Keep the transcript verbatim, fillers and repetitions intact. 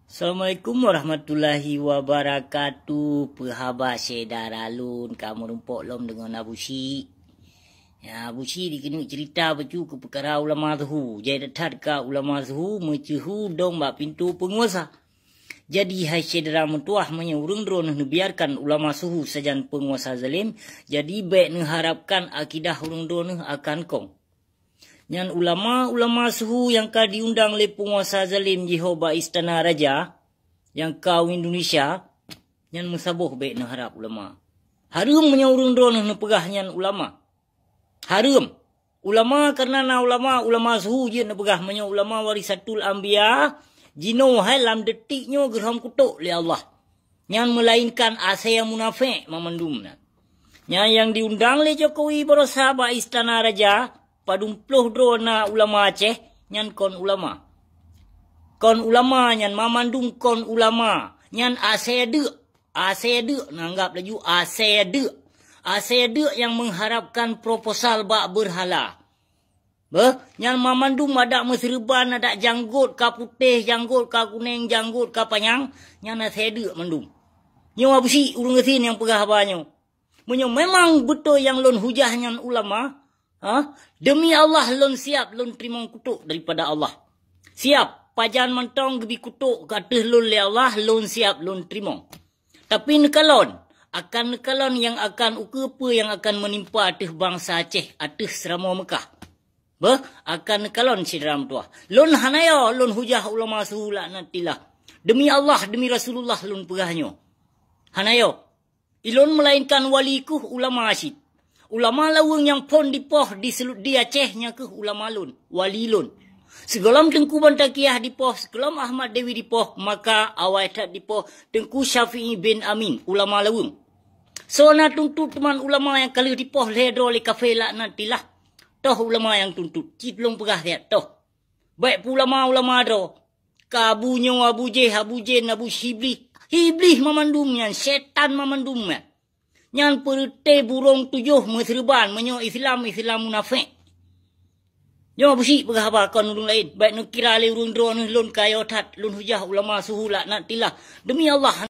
Assalamualaikum warahmatullahi wabarakatuh. Peuhaba syedara lôn ka meurumpok lom deungon Abu Syik. Ya, Abu Syik dikeuneuk cerita bacut keu peukara ulama suhu. Jai that-that ka ulama suhu meuceuhu dong bak pintoe peunguasa. Jadi, hai syedara meutuwah, meunyoe ureuëng droeneuh neubiarkan ulama suhu sajan peunguasa zalim, jadi bék neuharapkan akidah ureuëng droeneuh akan kong. Nyan ulama-ulama suhu nyang ka diundang lé peunguasa zalim jiho bak istana raja nyang ka u Indonesia, nyan meusaboh bék neuharab ulama. Hareuem meunyoe ureuëng droeneuh neupeugah nyan ulama. Hareuem. Ulama kareuna na ulama, ulama suhu jeuet neupeugah meunyoe ulama warisatul anbiya, jinoe hai lam detik nyoe geurhom kutok lé Allah. Nyan meulainkan asée munafék mamandum nyan. Nyan nyang diundang lé Jokowi barosa bak istana raja, padum ploh droe na ulama Aceh, nyan kon ulama. Kon ulama nyan, mamandum kon ulama. Nyan asée deuk. Asée deuk, neuanggab laju asée deuk. Asée deuk nyang mengharapkan proposal bak beurhala. Beuh, nyan mamandum adak meuseureuban, adak janggot ka putéh, janggot ka kunéng, janggot ka panyang, nyan asée deuk mandum. Nyoe Abu Syik ureuëng gasien nyang peugah haba nyoe. Meunyoe memang beutôi nyang lôn hujah nyan ulama, ha, demi Allah lôn siab lôn teurimong kutok daripada Allah. Siab, pajan mantong geubi kutok ka ateueh lôn lé Allah, lôn siab lôn teurimong. Tapi neukalon, akan neukalon nyang akan ukeue peue nyang akan meunimpa ateueh bansa Aceh, ateueh seuramoe Meukah. Beuh, akan neukalon syedara meutuwah. Lôn hana yo lôn hujah ulama suhu laknatillah. Demi Allah, demi Rasulullah lôn peugah nyoe. Hana yo. Ilôn meulainkan wali kuh ulama cit. Ulama laweueng nyang phon dipoh di selu-, di Aceh nyan keuh ulama lôn, wali lôn. Sigohlom Teungku Bantaqiah dipoh, sigohlom Ahmad Dewi dipoh, maka awai that dipoh Teungku Syafi'i bin Amin, ulama laweueng. Soe na tuntot teuma ulama nyang ka lheueh dipoh lhée droe lé kafé laknatillah. Toh ulama nyang tuntot, cit lôn peugah siat, toh. Bék peuulama-ulama droe. Ka Abu nyoe, Abu Jéh, Abu Jén, Abu Iblih. Iblih mamandum nyan, setan mamandum nyan. Nyan peureuté burông tujoh meuseureuban, meunyoe Islam, Islam munafék. Nyoe Abu Syik peugah haba kon ureuëng laén, bék neukira lé ureuëng droeneuh lôn ka yo that, lôn hujah ulama suhu laknatillah. Demi Allah,